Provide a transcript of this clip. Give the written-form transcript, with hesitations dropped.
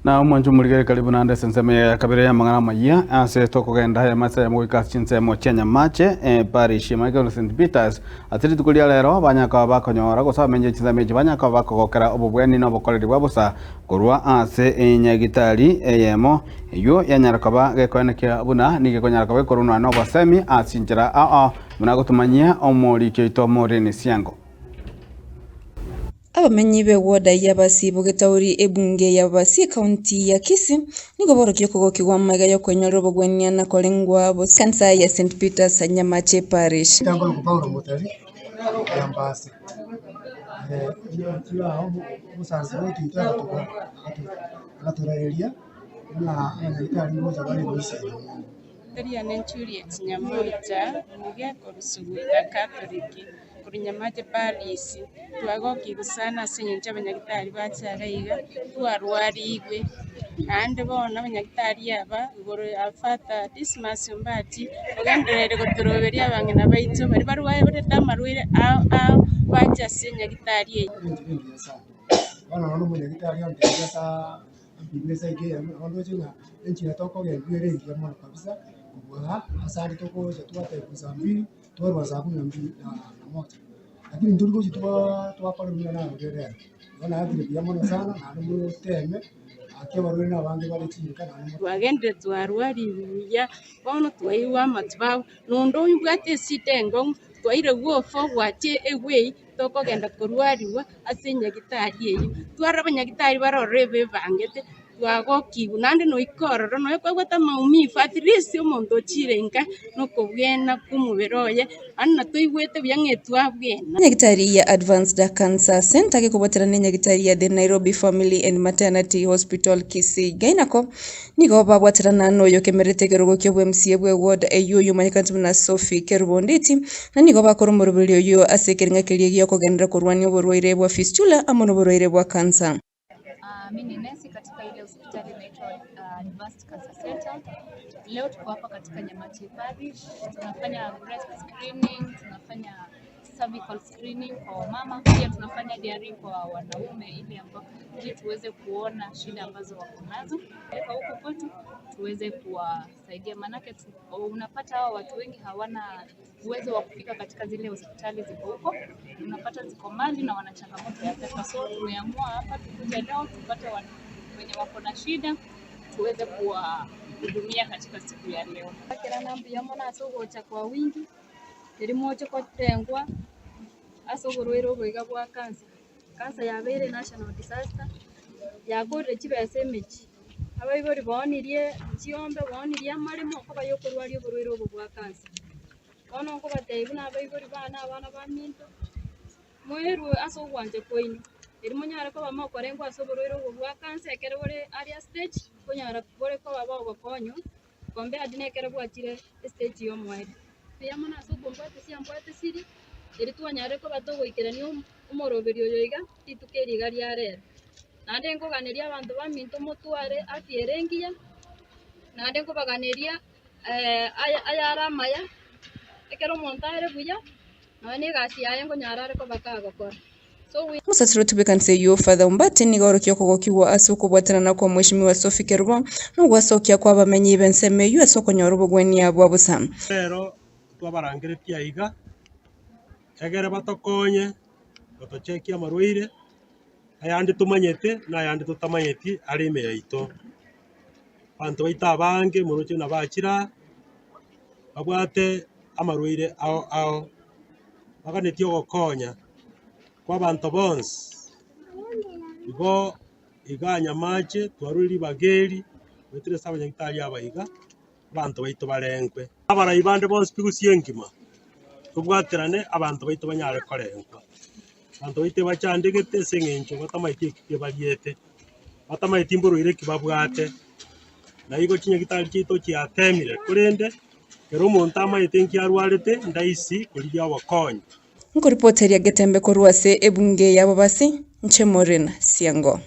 Na omwancho omorigere karibu naende ase ensemo ya kabere y'amang'ana amayia ase tokogenda aya mase ayamo goika ase chinsemo chia Nyamache eh, parish ya Michael St Peters ase rituko ria rero banyaka bakonyora gose abamenyi chinsemo echi banyaka bakogokera obobweni na obokoreri bwa bosa korwa ase enyagitari eyemo eywo yanyara koba gekoenekia buna nigo ekonyara koba ekorunwa na obosemi ase chinchera ao ao buna gotomanyia omoriki oito Maureen Siango. Abamenyi b'ewoda y'Abasii b'Ogetauri ebunge y'Abasii ekaunti ya Kisii nigo borokia okogokigwa amaiga y'okwenyorera obogwenia na korengwa bosa ekanisa ya St Peters Nyamache Parish. Tangorokwa Paulo Motari, Nyambase, agatorareria buna abanyagitari ngocha bare goisera mono. Riane Juliet Nyamoita, nigo ekorusigwa Catholic korwa Nyamache Parish. Twagokigwa sana ase eng'encho abanyagitari bacha iga iga, twarwarigwe, naende bono abanyagitari aba igoro ya Father Dismas Ombati, ogenderere gotoroberia abang'ina baito baria barwarete amarwaire ao ao bache ase enyagitari eye. Ebinto ebingiya sana. Bono nonya omonyagitari ontebia asaa ampime esaidi eyemo, nabo ndoche ng'a enchera tokogendia ere engiya mono kabisa, kobua ase ande togocha twatebigwa saa mbili, twarwa saa kumi na mbili na moja. Lakini ntori gochia twaa twakora buna narorire rero. Igo naakire buya mono sana, naende moteme, gaki abarwaire na abange bare chinka naende mo. Twagendire twarwarigwe buya, bono twaigwa amatibabu, nonde oyobwate esida enkong'u, twaire gwofa ogwacha ewei tokogenda korwarigwa ase enyagitari eyio. Twarora abanyagitari bare ororo ebebangete, twagokigwa naende noika ororo nonya kwabwate amaumivu at least omonto ochire nka nokobwena kwa omobere oye, naende natoigwete buya ng'a etwabwena. Enyagitari ya Advanced Cancer Centre gekobwaterana nenyagitari ya The Nairobi Family and Maternity Hospital Kisii Gainako Nigo babwaterana noyokemerete ekerogo ki'obw'MCA bwe ward eyio oyomanyekanete buna Sophie Kerubo Onditi, na nigo bakora omoroberio oyio ase ekerenga keria gi'okogenderera korwania oborwaire bwa fistula amo noborwaire bwa cancer. Mi ni nesi katika ile hospitali inaitwa Advanced Cancer Center. Leo tuko hapa katika Nyamache Parish, tunafanya breast screening, tunafanya cervical screening kwa wamama, pia tunafanya DRE kwa wanaume ili ambao ili tuweze kuona shida ambazo wako nazo kwa huku kwetu tuweze kuwasaidia, maanake unapata hawa watu wengi hawana uwezo wa kufika katika zile hospitali ziko huko, unapata ziko mbali na wana changamoto ya pesa. So tumeamua hapa tukuje leo tupate wenye wako na shida tuweze kuwahudumia katika siku ya leo. Goakerana mbuya mono ase ogocha kwa wingi, erio moche kotengwa ase oborwaire obo iga bwa cancer. Cancer yabeire national disaster, yakorire chibesa emechie, abaibori baonirie chiombe, baonirie amaremo okoba ya okorwaria oborwaire obo bwa cancer. Bono nkobatebia buna abaibori bane abana baminto, moerwe ase ogwancha kwaino, erio monyare koba mokorengwa ase oborwaire obo bwa cancer ekero bore earlier stage, konyara bore koba bogokonywa compared na ekero bwachire estage ya omoerio. Mbuya mono ase okombwatisia mbwatisirie, erio twanyarire koba togoikerania omoroberio oyo iga rituko eri iga ria rero. Naende nkoganeria abanto baminto motware afya ere engiya, naende nkobaganeria ayare amaya, ekero omonto are buya, nonya na egasi yaye nkonyara are koba kagokora. Omosasiroti bw'ekanisa eyio, Father Ombati, nigo aorokia okogokigwa ase okobwatanana kwa Mweshimiwa Sophie Kerubo na ogwasokia kw'abamenyi b'ensemo eyio ase okonyora obogwenia bwa bosa. Rero twabarangeretie aiga, egere batokonye gotochekia amarwaire ayande tomanyete na ayande totamanyeti are ime yaito. Abanto baito abange moroche buna bachire aa, babwate amarwaire ao ao, baganetie ogokonya kwa abanto bonsi. Igo iga Nyamache twarure ribaga eri, goetera ase abanyagitari aba iga, abanto baito barengwe. Abarai bande bonsi pi gusii engima, tobwaterane abanto baito banyare korengwa. Abanto baito ebachandegete ase eng'encho batamaeti eki kebariete, batamaeti mborwaire ki babwate, na igo chinyagitari chiaito chiatemire, korende ekero omonto amaete nki arwarete, ndaisi korigia obokonyi. Nkoripoteria Getembe korwa ase ebunge ya Bobasi, Nche Maureen Siango.